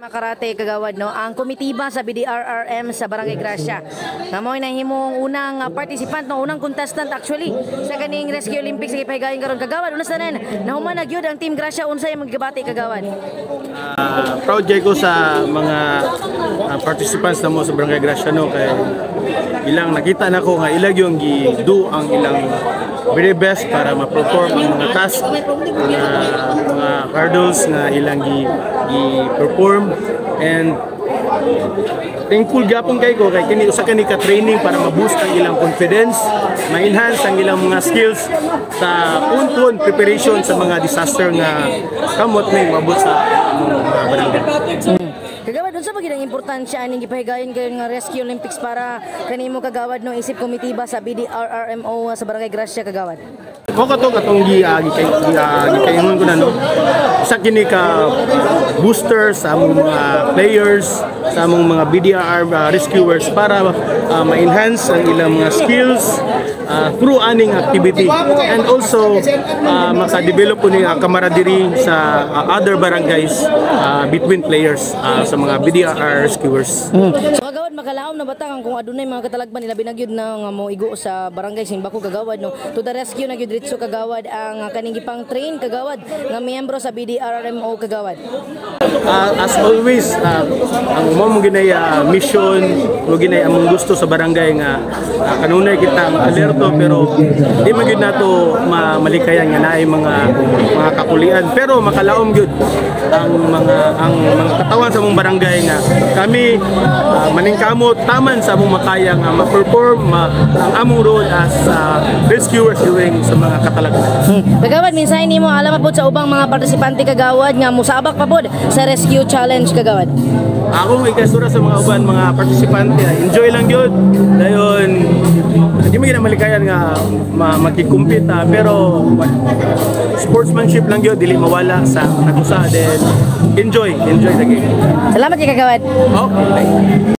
Makarate, kagawad, no, ang komitiba sa BDRRM sa Barangay Gracia nga mo'y nahimong unang participant, no, unang contestant actually sa kaning Rescue Olympics sa gipahigayon karon. Kagawad, una sa tanan, nahuman na gyud ang Team Gracia. Unsay imong gibati, kagawad? Proud jud ko sa mga participants namo sa Barangay Gracia, no, kay ilang nakita nako nga ilang yung gi-do ang ilang very best para ma-perform ang mga task, mga hurdles nga ilang gi-perform, and thankful gapon kay ko kay kini usa kani ka training para ma-boost ang ilang confidence, ma-enhance ang ilang mga skills sa punton preparation sa mga disaster nga kamot na mabot sa among mga barangay. Kagawad, unsa ba gid ang importansya aning gipahigayon karon nga Rescue Olympics para kanimo, kagawad, no, isip komitiba sa BDRRMO sa Barangay Gracia, kagawad? Mo kato katong gikaingon ko na, no. Usa kini ka booster sa among mga players, sa among mga BDR rescuers para ma-enhance ang ilang mga skills through aning activity and also maka-develop po ni camaraderie sa other barangays between players sa mga BDR rescuers. So kagawad, makalaom na batang kung adunay mga katalagman, ilabi na gyud na nga mo igo sa Barangay Simbako, kagawad, no, to the rescue na gyud diretso, kagawad, ang kaning gipang train, kagawad, nga miyembro sa BDRRMO, kagawad? As always, ang mao mo ginay mission mo ginay among gusto sa barangay nga kanunay kita ang alerto, pero di man gyud nato malikayan nga naay mga kakulian, pero makalaom gyud ang mga katawan sa among barangay nga kami maningkamot taman sa among makaya nga ma-perform ang among role as rescuers during sa mga katalagman. Kagawad, mensahe nimo alang pod sa ubang mga partisipante, kagawad, nga musabak pa pod sa Rescue Challenge, kagawad? Akong ikasura sa mga uban mga partisipante ay enjoy lang yun. Dayon di mo malikayan nga makikompete, pero sportsmanship lang yun, dili mawala sa matag usa, then enjoy enjoy the game. Salamat kay kagawad. Okay, thank you.